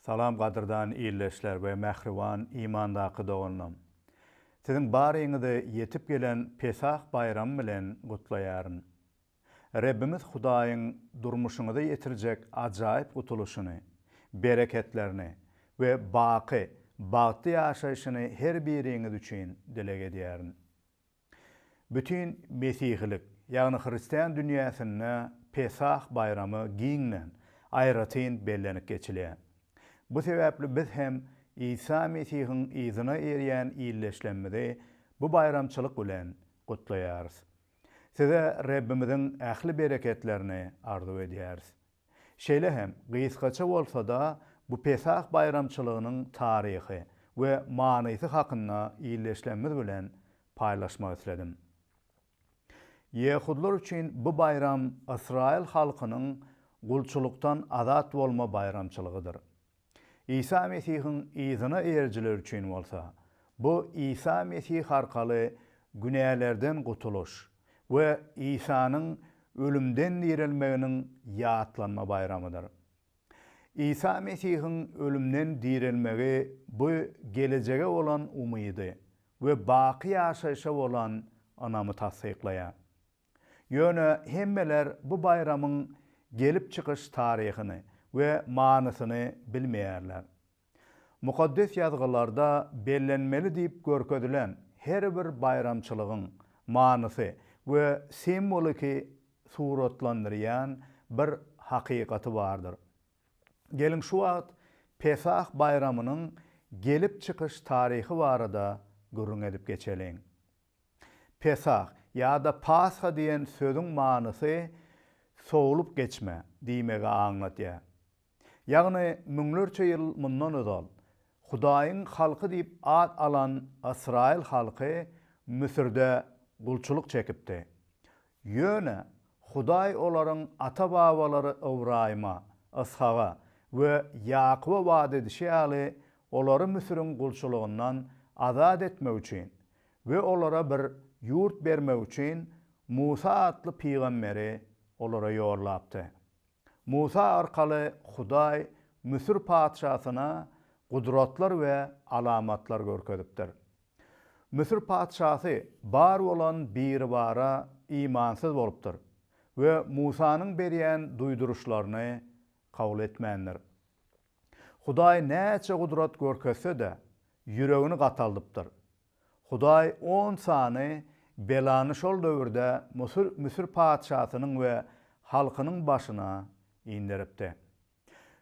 Salam gadyrdan ildeşler we mähriban imandaky doganlam. Siziň baryňyzy ýetip gelen Pesah baýramy bilen gutlaýaryn. Rebbimiz Hudaýyň durmuşyňyza ýetirjek ajaýyp gutulyşyny, bereketlerini we baky, bagtly ýaşaýşyny her biriňiz üçin dileg edýärin. Bütin mesihilik, ýagny hristian dünýäsinde Pesah baýramy giňden, aýratyn bellenip geçilýär. Bu sebäpli biz hem Isa Mesihiň yzyna eýerýän ildeşlemmizi bu baýramçylyk bilen gutlaýarys. Size Rebbimiziň ähli bereketlerini arzuw edýäris. Şeýle hem, gysgaça bolsa-da, bu Pesah baýramçylygynyň taryhy we manysy hakynda ildeşlerimiz bilen paýlaşmak isledim. Ýehudlar üçin bu baýram ysraýyl halkynyň gulçulykdan azat bolma baýramçylygydyr. Isa Mesihiň yzyna eýerijiler üçin bolsa, bu Isa Mesih arkaly günälerden gutulyş we Isanyň ölümden direlmeginiň ýatlanma baýramydyr. Isa Mesihiň ölümden direlmegi bu gelejege bolan umydy we baky ýaşaýşa bolan ynamy tassyklaýar. Ýöne hemmeler bu baýramyň gelip çykyş taryhyny we manysyny bilmeýärler. Mukaddes Ýazgylarda bellenmeli diýip görkezilen her bir baýramçylygyň manysy we simwoliki suratlandyrýan bir hakykaty bardyr. Geliň şu wagt Pesah baýramynyň gelip çykyş taryhy barada gürrüň edip geçeliň. Pesah ýa-da Pasha diýen sözüň manysy sowlup geçme diýmegi aňladýar. Ýagny müňlerçe ýyl mundan ozal Hudaýyň halky diýip at alan ysraýyl halky Müsürde gulçulyk çekipdi. Ýöne Hudaý olaryň ata-babalary Ybraýyma, Yshaga we Ýakuba wada edişi ýaly olary Müsüriň gulçulygyndan azat etmek üçin we olara bir ýurt bermek üçin Musa atly pygamberi olara ýollapdy. Musa arkaly Hudaý Müsür patyşasyna gudratlar we alamatlar görkezipdir. Müsür patyşasy bar bolan Biribara imansyz bolupdyr we Musanyň berýän duýduryşlaryny kabul etmändir. Hudaý näçe gudrat görkezse-de, ýüregini gataldypdyr. Hudaý on sany belany şol döwürde Müsür patyşasynyň we halkynyň başyna inderipdi.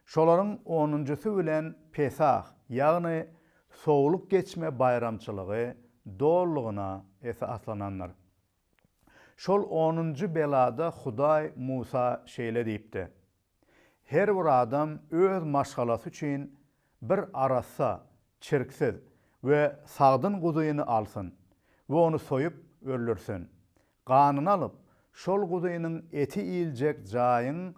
Şolaryň onunjysy bilen Pesah, ýagny sowlup geçme baýramçylygy dolulygyna esaslanandyr. Şol onunjy belada Hudaý Musa şeýle diýipdi, Her bir adam öz maşgalasy üçin bir arassa, çirksiz we sagdyn guzyny alsyn we ony soýup öldürsin. Ganyny alyp, şol guzynyň eti iýiljek jaýyň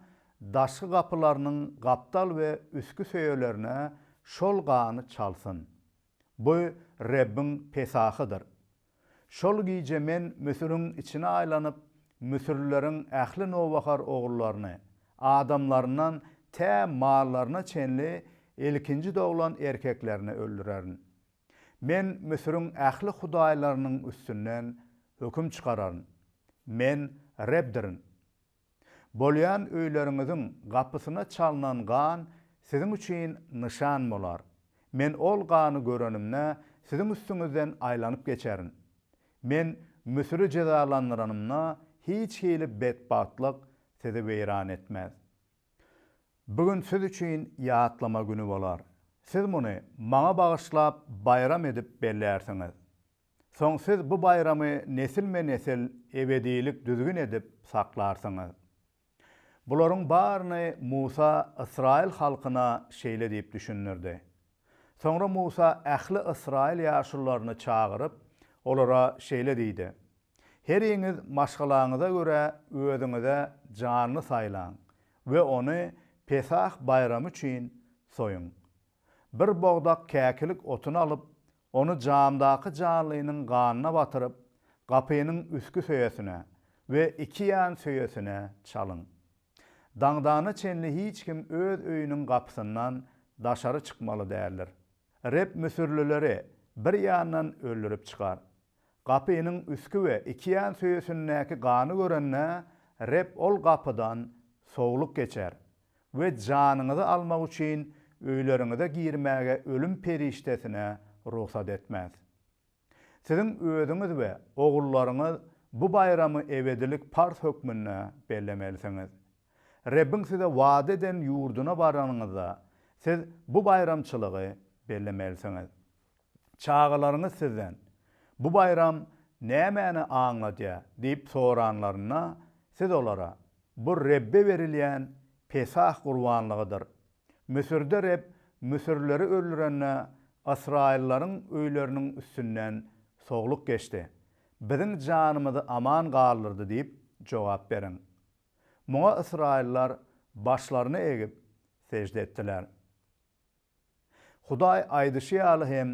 daşky gapylarynyň gapdal we üstki söýelerine şol gany çalsyn. Bu Rebbiň Pesahydyr. Şol gije men Müsüriň içine aýlanyp, müsürlileriň ähli nowbahar ogullaryny, adamlaryndan tä mallaryna çenli ilkinji doglan erkeklerini öldürerin. Men Müsüriň ähli hudaýlarynyň üstünden höküm çykararyn. Men Rebdirin. Bolýan öýleriňiziň gapysyna çalnan gan siziň üçin nyşan bolar. Men ol gany görenimde, siziň üstüňizden aýlanyp geçerin. Men Müsüri jezalandyranymda, hiç hili betbagtlyk sizi weýran etmez. Bu gün siz üçin ýatlama güni bolar. Siz muny Maňa bagyşlap baýram edip bellärsiňiz. Soň siz bu baýramy nesilme-nesil ebedilik düzgün edip saklarsyňyz. Bularyň baryny Musa ysraýyl halkyna şeýle diýip düşündirdi. Soňra Musa ähli ysraýyl ýaşulularyny çagyryp, olara şeýle diýdi, Heriňiz maşgalaňyza görä özüňize janly saýlaň we ony Pesah baýramy üçin soýuň. Bir bogdak käkilik otuny alyp, ony jamdaky janlynyň ganyna batyryp, gapynyň üstki söýesine we ikiýan söýesine çalyň. Daňdana çenli hiç kim öz öýüniň gapysyndan. daşary çykmaly däldir. Reb müsürlileri bir ýandan öldürip çykar. Gapynyň üstki we ikiýan söýesindäki gany görende, Reb ol gapydan sowlup geçer we janyňyzy almak üçin öýleriňize girmäge ölüm perişdesine rugsat etmez. Siziň özüňiz we ogullaryňyz bu baýramy ebedilik parz hökmünde bellemelisiňiz. Rebbiň size wada eden ýurduna baranyňyzda, siz bu baýramçylygy bellemelisiňiz. Çagalaryňyz sizden, Bu baýram nämäni aňladýar? diýip soranlarynda, siz olara, Bu Rebbe berilýän Pesah gurbanlygydyr. Müsürde Reb müsürlileri öldürende, ysraýyllaryň öýleriniň üstünden sowluk geçdi. Biziň janymyzy aman galdyrdy diýip jogap beriň. Muňa ysraýyllar başlaryny egip, sežde etdiler. Hudaý aýdyşy ýaly hem,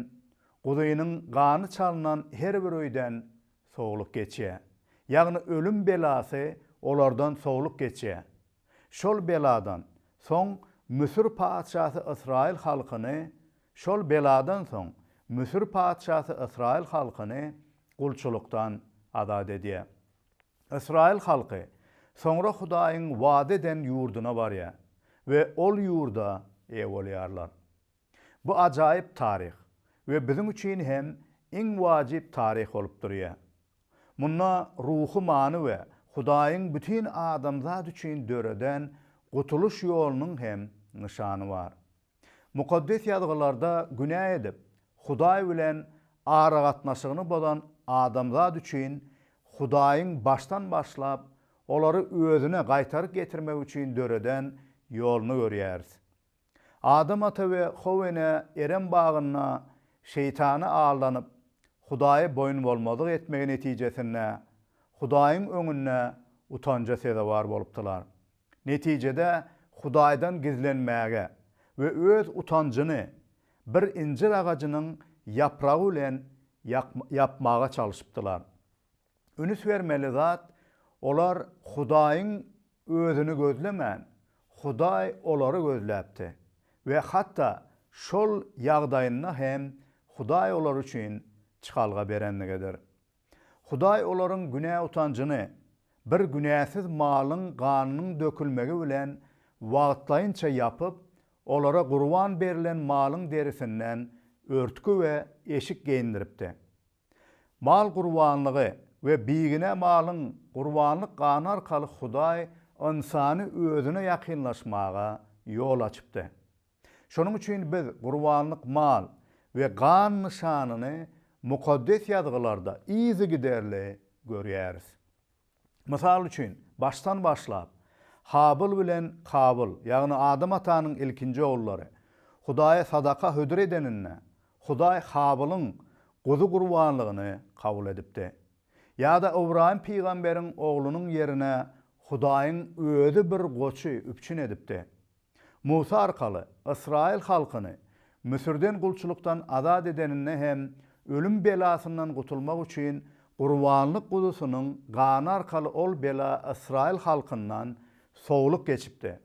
guzynyň gany çalnan her bir öýden sowlup geçýär. Ýagny ölüm belasy olardan sowlup geçýär. Şol beladan soň Müsür patyşasy ysraýyl halkyny Şol beladan soň Müsür patyşasy ysraýyl halkyny gulçulykdan azat edýär. Ysraýyl halky soňra Hudaýyň wada eden ýurduna barýar we ol ýurda eýe bolýarlar. Bu ajaýyp taryh we biziň üçin hem iň wajyp taryh bolup durýar. Munda ruhy many we Hudaýyň bütin adamzat üçin döreden gutulyş ýolunyň hem nyşany bar. Mukaddes Ýazgylarda günä edip, Hudaý bilen aragatnaşygyny bozan adamzat üçin Hudaýyň başdan başlap, olary özüne gaýtaryp getirmek üçin döreden ýoluny görýäris. Adam ata we How ene Erem bagynda Şeýtana aldanyp, Hudaýa boýun bolmazlyk etmegi netijesinde Hudaýyň öňünde utanja sezewar bolupdylar. Netijede, Hudaýdan gizlenmäge we öz utanjyny bir injir agajynyň ýapragy bilen ýapmaga çalşypdylar. Ünüs bermeli zat, olar Hudaýyň Özüni gözlemän, Hudaý olary gözläpdi we hatda şol ýagdaýynda hem Hudaý olar üçin çykalga berenligidir. Hudaý olaryň günä utanjyny bir günäsiz malyň ganynyň dökülmegi bilen wagtlaýynça ýapyp, olara gurban berlen malyň derisinden örtgi we eşik geýindiripdi. Mal gurbanlygy we bigünä malyň gurbanlyk gany arkaly Hudaý ynsany özüne ýakynlaşmaga ýol açypdy. Şonuň üçin biz gurbanlyk mal we gan nyşanyny Mukaddes Ýazgylarda yzygiderli görýäris. Mysal üçin, başdan başlap, Habyl bilen Kabyl, ýagny Adam atanyň ilkinji ogullary, Hudaýa sadaka hödür edeninde, Hudaý Habylyň guzy gurbanlygyny kabul edipdi. Ýa-da Ybraýym pygamberiň oglunyň ýerine Hudaýyň özi bir goçy üpjün edipdi. Musa arkaly ysraýyl halkyny Müsürden gulçulykdan azat edeninde hem ölüm belasyndan gutulmak üçin gurbanlyk guzusynyň gany arkaly ol bela ysraýyl halkyndan sowlup geçipdi.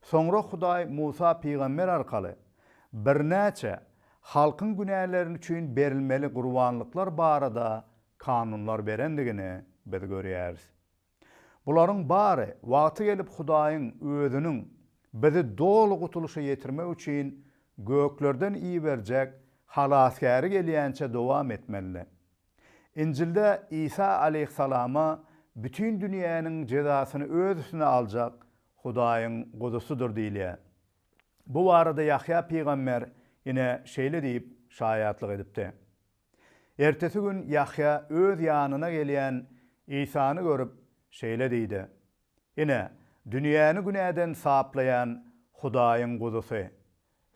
Soňra Hudaý Musa pygamber arkaly birnäçe halkyň günälerini üçin berilmeli gurbanlyklar barada kanunlar berendigini biz görýäris. Bularyň bary wagty gelip Hudaýyň Özüniň bizi doly gutulyşa ýetirmek üçin göklerden iberjek Halasgäri gelýänçä dowam etmelidi. Injilde Isa aleýhissalama bütin dünýäniň jezasyny öz üstüne aljak Hudaýyň Guzusydyr diýilýär. Bu barada Ýahýa pygamber ine şeýle diýip şaýatlyk edipdi. Ertesi gün Ýahýa öz ýanyna gelýän Isany görüp, şeýle diýdi, Ine, dünýäni günäden saplaýan Hudaýyň Guzusy!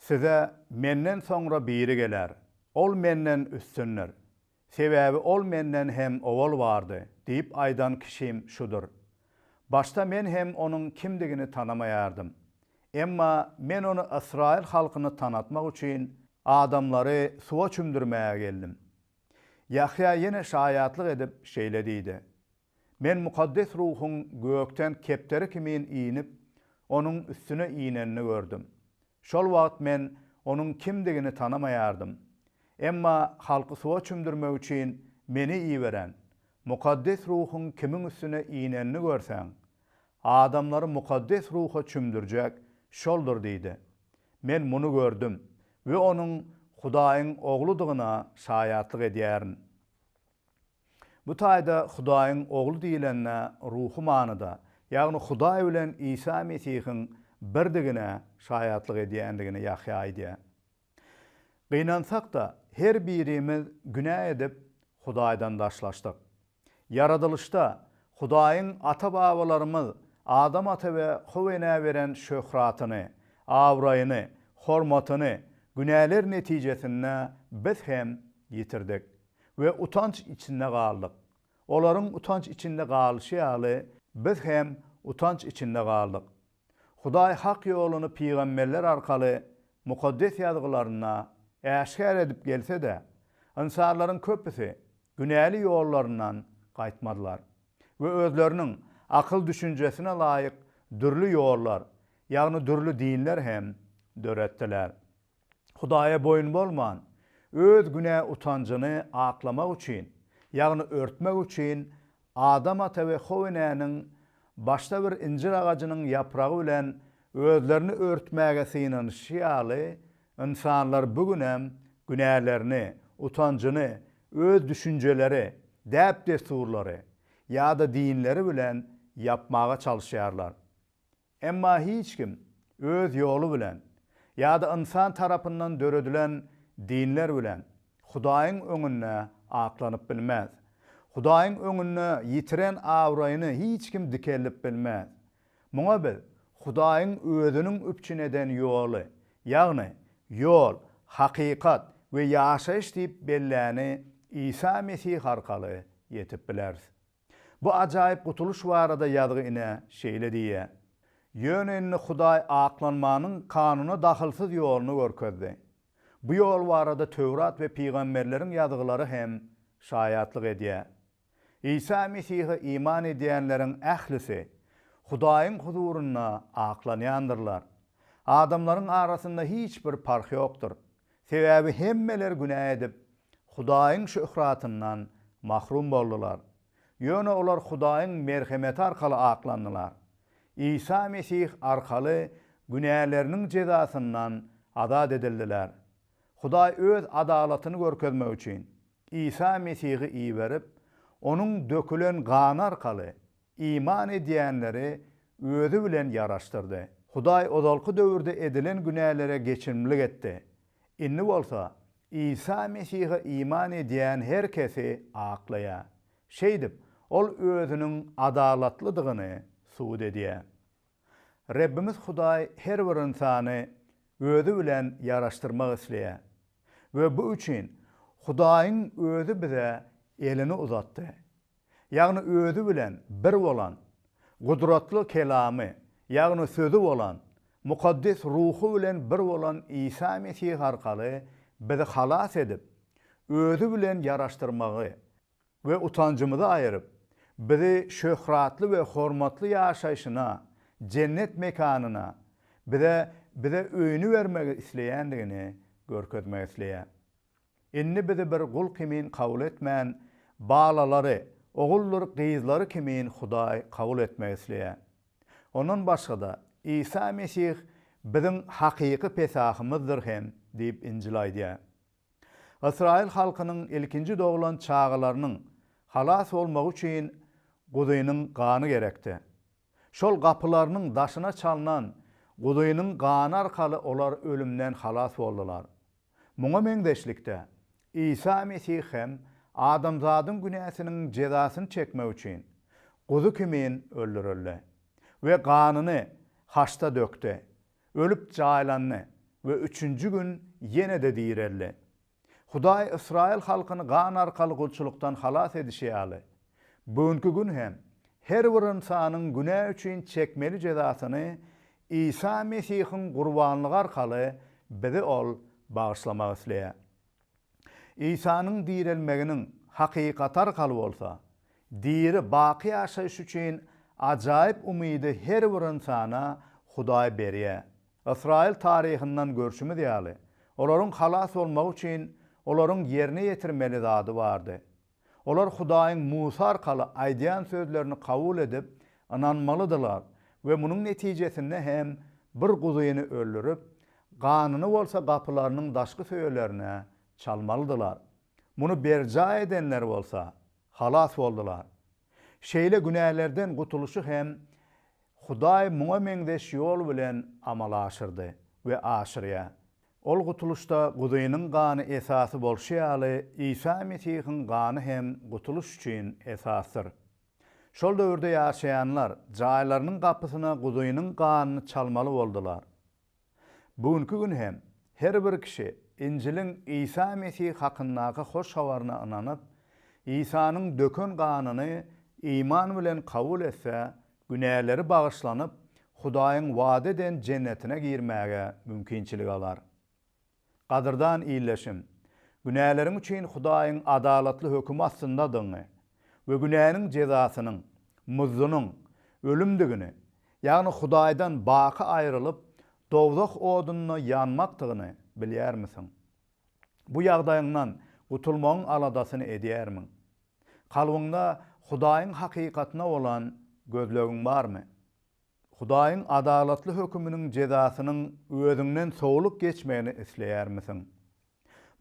Size menden soňra biri geler, ol menden üstündir. Sebäbi ol menden hem owal bardy diýip aýdan kişim şudur. Başda men hem onuň kimdigini tanamaýardym. Emma men ony ysraýyl halkyna tanatmak üçin adamlary suwa çümdürmäge geldim. Ýahýa ýene şaýatlyk edip, şeýle diýdi, Men Mukaddes Ruhuň gökden kepderi kimin inip, onuň üstüne inenini gördüm. Şol wagt men Onuň kimdigini tanamaýardym. Emma halky suwa çümdürmek üçin meni iberen, Mukaddes Ruhuň kimiň üstüne inenini görseň, adamlary Mukaddes Ruha çümdürjek Şoldur diýdi. Men muny gördüm we Onuň Hudaýyň Ogludygyna şaýatlyk edýärin. Bu taýda Hudaýyň Ogly diýlende ruhy manyda, ýagny Hudaý bilen Isa Mesihiň birdigine şaýatlyk edýändigini Ýahýa aýdýar. Gynansak-da, her birimiz günä edip, Hudaýdan daşlaşdyk. Ýaradylyşda Hudaýyň ata-babalarymyz Adam ata we How enä beren şöhratyny, abraýyny, hormatyny günäler netijesinde biz hem ýitirdik we utanç içinde galdyk. Olaryň utanç içinde galyşy ýaly, biz hem utanç içinde galdyk. Hudaý hak ýoluny pygamberler arkaly Mukaddes Ýazgylarynda äşgär edip gelse-de, ynsanlaryň köpüsi günäli ýollaryndan gaýtmadylar we özleriniň akyl-düşünjesine laýyk dürli ýollar, ýagny dürli dinler hem döretdiler. Hudaýa boýun bolman, öz günä utanjyny aklamak üçin, ýagny örtmek üçin Adam ata we How enäniň başda bir injir agajynyň ýapragy bilen özlerini örtmäge synanyşy ýaly, ynsanlar bu günem günälerini, utanjyny öz düşünjeleri, däp-dessurlary ýa-da dinleri bilen ýapmaga çalyşýarlar. Emma hiç kim öz ýoly bilen ýa-da ynsan tarapyndan döredilen dinler bilen Hudaýyň öňünde aklanyp bilmez. Hudaýyň öňünde ýitiren abraýyny hiç kim dikeldip bilmez. Muňa biz Hudaýyň Özüniň üpjün eden ýoly, ýagny ýol, hakykat we ýaşaýyş diýip belläni Isa Mesih arkaly ýetip bileris. Bu ajaýyp gutulyş barada ýazgy ine şeýle diýýär, Ýöne indi Hudaý aklanmanyň kanuna dahylsyz ýoluny görkezdi. Bu ýol barada Töwrat we pygamberleriň ýazgylary hem şaýatlyk edýär. Isa Mesihe iman edýänleriň ählisi Hudaýyň huzurynda aklanýandyrlar. Adamlaryň arasynda hiç bir parh ýokdur. Sebäbi hemmeler günä edip, Hudaýyň şöhratyndan mahrum boldular. Ýöne olar Hudaýyň merhemeti arkaly aklandylar. Isa Mesih arkaly günäleriniň jezasyndan azat edildiler. Hudaý Öz adalatyny görkezmek üçin, Isa Mesihi iberip, Onuň dökülen gany arkaly iman edýänleri Özi bilen ýaraşdyrdy. Hudaý ozalky döwürde edilen günälere geçirimlilik etdi. Indi bolsa Isa Mesihe iman edýän her kesi aklaýar. Şeýdip, Ol Özüniň adalatlydygyny subut edýär. Rebbimiz Hudaý her bir ynsany Özi bilen ýaraşdyrmak isleýär we bu üçin Hudaýyň Özi bize elini uzatdy. Ýagny Özi bilen bir bolan, gudratly Kelamy, ýagny Sözi bolan, Mukaddes Ruhy bilen bir bolan Isa Mesih arkaly bizi halas edip, Özi bilen ýaraşdyrmagy we utanjymyzy aýyryp, bizi şöhratly we hormatly ýaşaýşyna, jennet mekanyna, bize bize öýüni bermegi isleýändigini görkezmek isleýär. Indi bizi bir gul kimin kabul etmän, balalary, oguldyr gyzlary kimin Hudaý kabul etmek isleýär. Ondan başga-da, Isa Mesih biziň hakyky Pesahymyzdyr hem diýip Injil aýdýar. Ysraýyl halkynyň ilkinji doglan çagalarynyň halas bolmagy üçin guzynyň gany gerekdi. Şol gapylarynyň daşyna çalnan guzynyň gany arkaly olar ölümden halas boldular. Muňa meňzeşlikde, Isa Mesih hem adamzadyň günäsiniň jezasyny çekmek üçin, guzy kimin öldürildi we ganyny haçda dökdi, ölüp jaýlandy we üçünji gün ýene-de direldi. Hudaý ysraýyl halkyny gan arkaly gulçulykdan halas edişi ýaly, bu günki gün hem her bir ynsanyň günä üçin çekmeli jezasyny Isa Mesihiň gurbanlygy arkaly bizi Ol bagyşlamak isleýär. Isanyň direlmeginiň hakykaty arkaly bolsa, diri baky ýaşaýyş üçin ajaýyp umydy her bir ynsana Hudaý berýär. Ysraýyl taryhyndan görşümiz ýaly, olaryň halas bolmagy üçin olaryň ýerine ýetirmeli zady bardy. Olar Hudaýyň Musa arkaly aýdýan sözlerini kabul edip, ynanmalydylar we munuň netijesinde hem bir guzyny öldürip, ganyny bolsa gapylarynyň daşky söýelerine çalmalydylar. Muny berjaý edenler bolsa, halas boldular. Şeýle günälerden gutulyşy hem Hudaý muňa meňzeş ýol bilen amala aşyrdy we aşyrýar. Ol gutulyşda Guzynyň gany esasy bolşy ýaly, Isa Mesihiň gany hem gutulyş üçin esasdyr. Şol döwürde ýaşaýanlar jaýlarynyň gapysyna Guzynyň ganyny çalmaly boldular. Bu günki gün hem her bir kişi Injiliň Isa Mesih hakyndaky hoş habaryna ynanyp, Isanyň döken ganyny iman bilen kabul etse, günäleri bagyşlanyp, Hudaýyň wada eden jennetine girmäge mümkinçilik alar. Gadyrdan ildeşim, günäleriň üçin Hudaýyň adalatly hökümi astyndadygyňy we günäniň jezasynyň, muzdunyň, ölümdigini, ýagny Hudaýdan baky aýrylyp, dowzah odunda ýanmakdygyny bilýärmisiň? Bu ýagdaýyňdan gutulmagyň aladasyny edýärmiň? Kalbyňda Hudaýyň hakykatyna bolan gözlegiň barmy? Hudaýyň adalatly höküminiň jezasynyň özüňden sowlup geçmegini isleýärmisiň?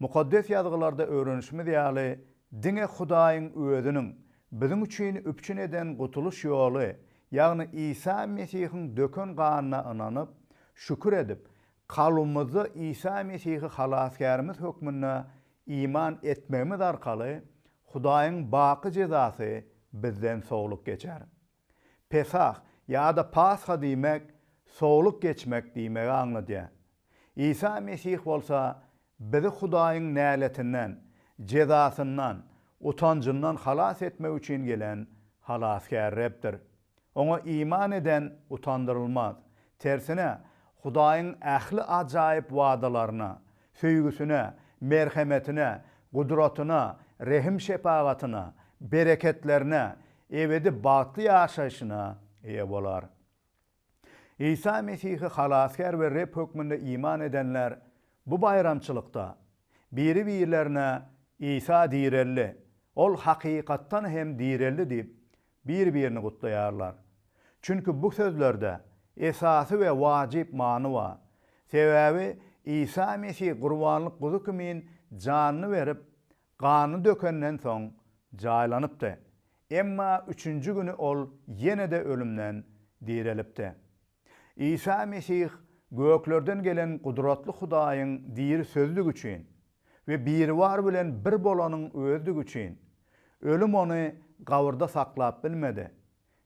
Mukaddes Ýazgylarda öwrenişimiz ýaly, diňe Hudaýyň Özüniň biziň üçin üpjün eden gutulyş ýoly, ýagny Isa Mesihiň döken ganyna ynanyp, şükür edip, kalbymyzda Isa Mesihi Halasgärimiz hökmünde iman etmegimiz arkaly Hudaýyň baky jezasy bizden sowlup geçer. Pesah ýa-da Pasha diýmek sowlup geçmek diýmegi aňladýar. Isa Mesih bolsa bizi Hudaýyň näletinden, jezasyndan, utanjyndan halas etmek üçin gelen Halasgär Rebdir. Oňa iman eden utandyrylmaz. Tersine, Hudaýyň ähli ajaýyp wadalaryna, söýgüsine, merhemetine, gudratyna, rehim-şepagatyna, bereketlerine, ebedi bagtly ýaşaýşyna eýe bolar. Isa Mesihi Halasgär we Reb hökmünde iman edenler bu baýramçylykda biri-birlerine Isa direldi, Ol hakykatdan hem direldi diýip, bir-birini gutlaýarlar. Çünki bu sözlerde esasy we wajyp many bar. Sebäbi Isa Mesih gurbanlyk guzy kimin janyny berip, ganyny dökenden soň jaýlanypdy. Emma üçünji güni ol ýene-de ölümden direlipdi. Isa Mesih göklerden gelen gudratly Hudaýyň diri Sözüdigi üçin we Biribar bilen bir bolanyň Özüdigi üçin, ölüm ony gabyrda saklap bilmedi.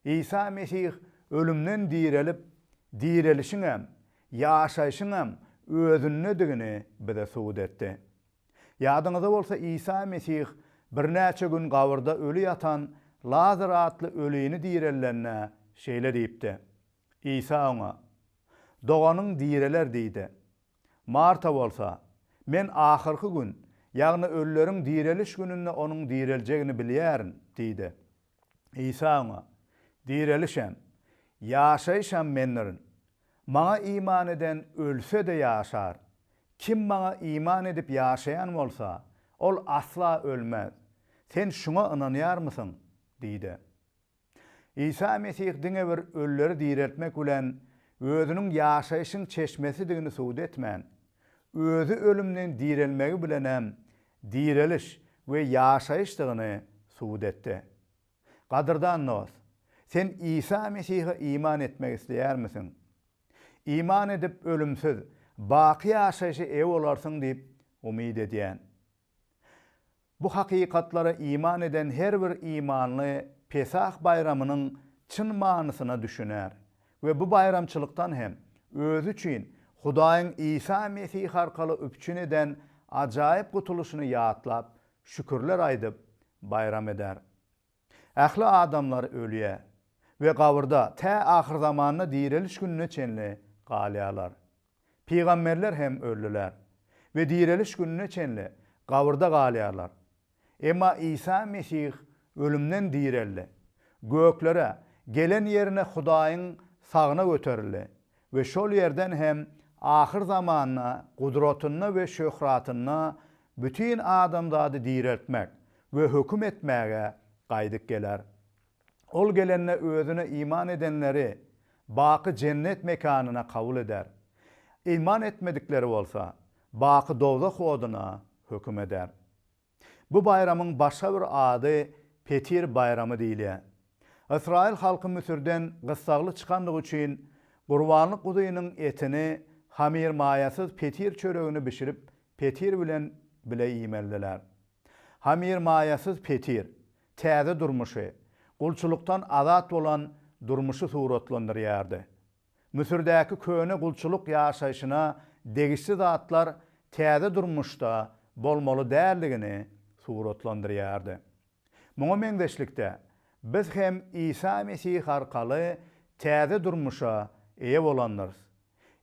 Isa Mesih ölümden direlip, direlişiňem, ýaşaýşyňam Özündedigini bize subut etdi. Ýadyňyzda bolsa Isa Mesih birnäçe gün gabyrda öli ýatan Lazar atly ölini direldende şeýle diýipdi. Isa oňa, Doganyň direler diýdi. Marta bolsa, Men ahyrky gün, ýagny ölüleriň direliş gününde onuň direljegini bilýärin diýdi. Isa oňa, Direlişem, ýaşaýyşam Mendirin. Maňa iman eden ölse-de ýaşar. Kim Maňa iman edip ýaşaýan bolsa, ol asla ölmez. Sen şuňa ynanýarmysyň? diýdi. Isa Mesih diňe bir ölüleri direltmek bilen Özüniň ýaşaýşyň çeşmesidigini subut etmän, Özi ölümden direlmegi bilenem direliş we ýaşaýyşdygyny subut etdi. Gadyrdan dost, sen Isa Mesihe iman etmek isleýärmisiň? Iman edip ölümsiz, baky ýaşaýşa eýe bolarsyň diýip umyt edýän. Bu hakykatlara iman eden her bir imanly Pesah baýramynyň çyn manysyna düşüner we bu baýramçylykdan hem özi üçin Hudaýyň Isa Mesih arkaly üpjün eden ajaýyp gutulyşyny ýatlap, şükürler aýdyp baýram eder. Ähli adamlar ölýär we gabyrda tä ahyrzamanda direliş gününe çenli galýarlar. Pygamberler hem öldüler we direliş gününe çenli gabyrda galýarlar. Emma Isa Mesih ölümden direldi, göklere, gelen ýerine Hudaýyň sagyna göterildi we şol ýerden hem ahyrzamanda gudratynda we şöhratynda bütin adamzady direltmek we höküm etmäge gaýdyp geler. Ol gelende özüne iman edenleri baky jennet mekanyna kabul eder. Iman etmedikleri bolsa, baky dowzah oduna höküm eder. Bu baýramyň başga bir ady Petir baýramy diýilýär. Ysraýyl halky Müsürden gyssagly çykandygy üçin gurbanlyk guzynyň etini hamyrmaýasyz petir çöregini bişirip petir bilen bile iýmelidiler. Hamyrmaýasyz petir, täze durmuşy, gulçulykdan azat bolan durmuşy suratlandyrýardy. Müsürdäki köne gulçulyk ýaşaýşyna degişli zatlar täze durmuşda bolmaly däldigini suratlandyrýardy. Muňa meňzeşlikde, biz hem Isa Mesih arkaly täze durmuşa eýe bolandyrys.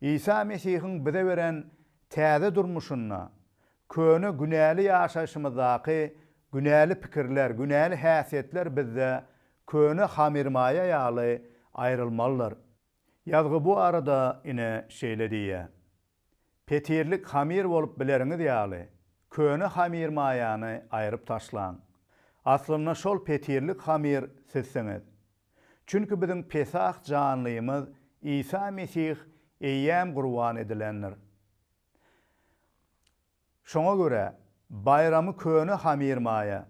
Isa Mesihiň bize beren täze durmuşynda köne günäli ýaşaýşymyzdaky günäli pikirler, günäli häsiýetler bizde köne hamyrmaýa ýaly aýrylmalydyr. Ýazgy bu arada ine şeýle diýýär, Petirlik hamyr bolup bileriňiz ýaly, köne hamyrmaýany aýryp taşlaň. Aslynda şol petirlik hamyr sizsiňiz. Çünki biziň Pesah janlymyz Isa Mesih eýýäm gurban edilendir. Şoňa görä, baýramy köne hamyrmaýa,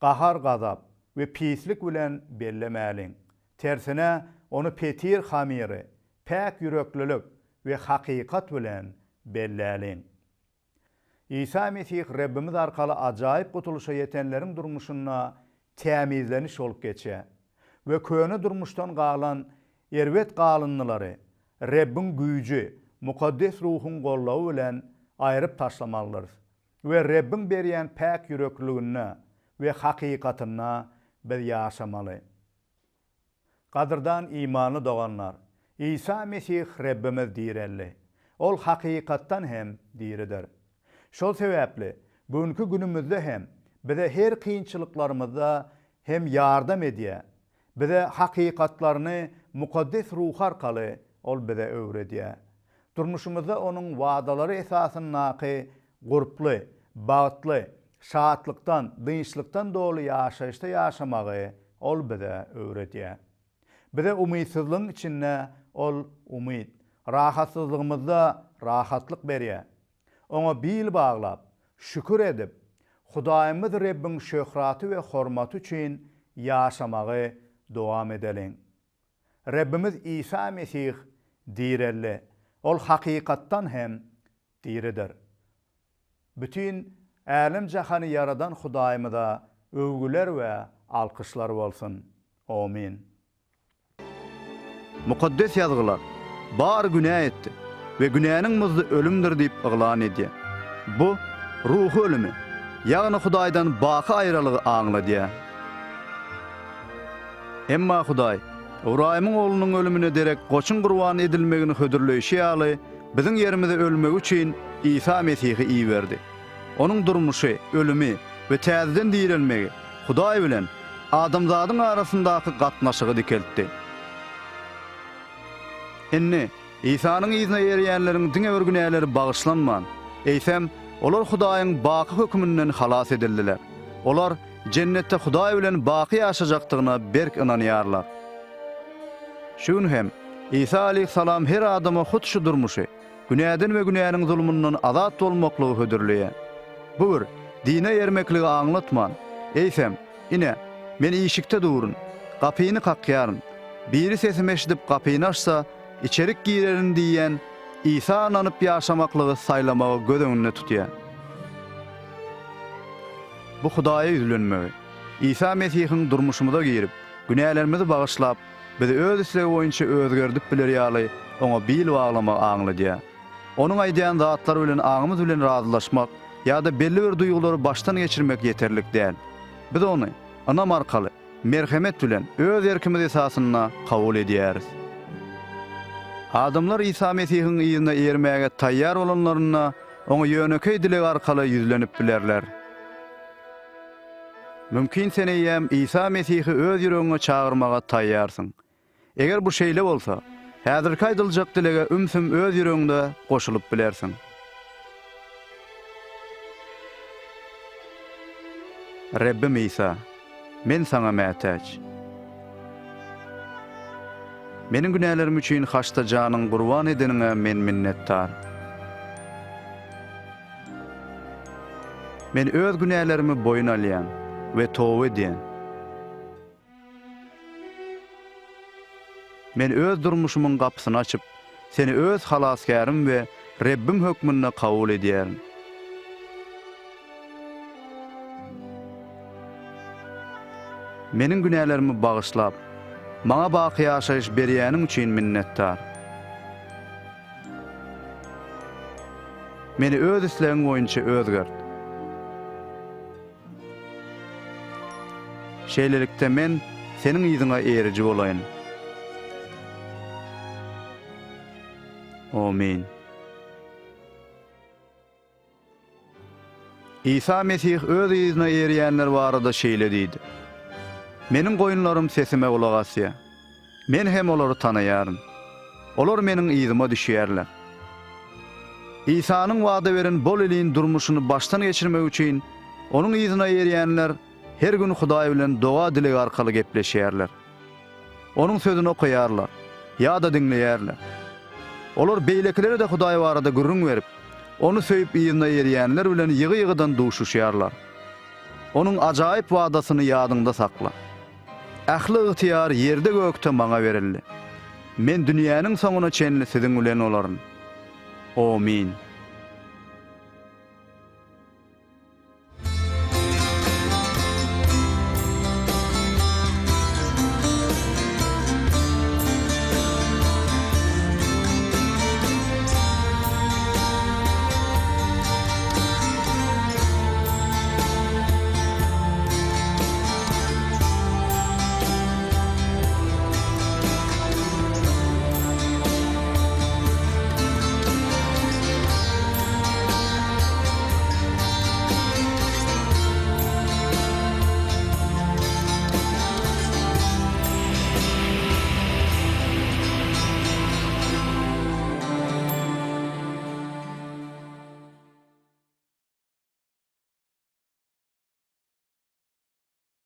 gahar-gazap we pislik bilen bellemäliň. Tersine, ony petir hamyry, päk ýüreklilik we hakykat bilen belläliň. Isa Mesih Rebbimiz arkaly ajaýyp gutulyşa ýetenleriň durmuşynda tämizleniş bolup geçýär we köne durmuşdan galan erbet galyndylary Rebbiň güýji, Mukaddes Ruhuň goldawy bilen aýryp taşlamalydyrys we Rebbiň berýän päk ýürekliliginde we hakykatynda biz ýaşamaly. Gadyrdan imanly doganlar, Isa Mesih Rebbimiz direldi. Ol hakykatdan hem diridir. Şol sebäpli, bu günki günümizde hem bize her kynçylyklarymyzda hem ýardam edýär. Bize hakykatlaryny Mukaddes Ruhy arkaly Ol bize öwredýär. Durmuşymyzda Onuň wadalary esasyndaky gurply, bagtly, şatlykdan, dynçlykdan doly ýaşaýyşda ýaşamagy Ol bize öwredýär. Bize umytsyzlygyň içinde Ol umyt, rahatsyzlygymyzda rahatlyk berýär. Oňa bil baglap, şükür edip, Hudaýymyz Rebbiň şöhraty we hormaty üçin ýaşamagy dowam edeliň. Rebbimiz Isa Mesih direldi. Ol hakykatdan hem diridir. Bütin älem-jahany ýaradan Hudaýymyza öwgüler we alkyşlar bolsun. Omyn. Mukaddes Ýazgylar, Bary günä etdi we günäniň muzdy ölümdir diýip yglan edýär. Bu, ruhy ölümi, ýagny Hudaýdan baky aýralygy aňladýar. Emma Hudaý, Ybraýymyň oglunyň ölümine derek goçuň gurban edilmegini hödürleýşi ýaly, biziň ýerimize ölmegi üçin Isa Mesihi iberdi. Onuň durmuşy, ölümi we täzeden direlmegi Hudaý bilen adamzadyň arasyndaky gatnaşygy dikeltdi. Indi, Isanyň yzyna eýerýänleriň diňe bir günäleri bagyşlanman, eýsem, olar Hudaýyň baky höküminden halas edildiler. Olar Jennetde Hudaý bilen baky ýaşajakdygyna berk ynanýarlar. Şu gün hem, Isa aleýhissalam her adama hut şu durmuşy, günäden we günäniň zulmundan azat bolmaklygy hödürleýär. Bu bir dine ermekligi aňlatman, eýsem, Ine, Men işikde durun, gapyny kakýaryn. Biri sesimi eşidip gapyny açsa, içerik girerin diýýän Isa ynanyp ýaşamaklygy saýlamagy göz öňünde tutýar. Bu Hudaýa ýüzlenmegi, Isa Mesihiň durmuşymyza girip, günälerimizi bagyşlap, bizi öz islegi boýunça özgerdip biler ýaly Oňa bil baglamagy aňladýar. Onuň aýdýan zatlary bilen aňymyz bilen razylaşmak ýa-da belli bir duýgulary başdan geçirmek ýeterlik däl. Biz Ony ynam arkaly, merhemet bilen, öz erkimiz esasynda kabul edýäris. Adamlar Isa Mesihiň yzyna eýermäge taýýar bolanlarynda, Oňa ýönekeý dileg arkaly ýüzlenip bilerler. Mümkin sen eýýäm Isa Mesihi öz ýüregiňe çagyrmaga taýýarsyň. Eger bu şeýle bolsa, Häzirki aýdyljak dilege ümsüm öz ýüregiňde goşulyp bilersiň. Rebbim Isa, men Saňa mätäç. Meniň günälerim üçin haçda janyňy gurban edeniňe men minnetdar. Men öz günälerimi boýun alýan we toba edýän. Men öz durmuşymyň gapysyny açyp, Seni öz Halasgärim we Rebbim hökmünde kabul edýärin. Meniň günälerimi bagyşlap, maňa baky ýaşaýyş berýäniň üçin minnetdar. Meni öz islegiň boýunça özgert. Şeýlelikde men Seniň yzyňa eýeriji bolaýyn. Omyn. Isa Mesih öz yzyna eýerýänler barada şeýle diýdi, Meniň goýunlarym sesime gulak asýar. Men hem olary tanaýaryn. Olar meniň yzyma düşýärler. Isanyň wada beren bol-elin durmuşyny başdan geçirmek üçin, onuň yzyna eýerýänler her gün Hudaý bilen doga-dileg arkaly gepleşýärler. Onuň Sözüni okaýarlar ýa-da diňleýärler. Olar beýlekilere-de Hudaý barada gürrüň berip, Ony söýüp yzyna eýerýänler bilen ýygy-ýygydan duşuşýarlar. Onuň ajaýyp wadasyny ýadyňda sakla. Ähli ygtyýar ýerde-gökde Maňa berildi. Men dünýäniň soňuna çenli siziň bilen bolaryn. Omyn.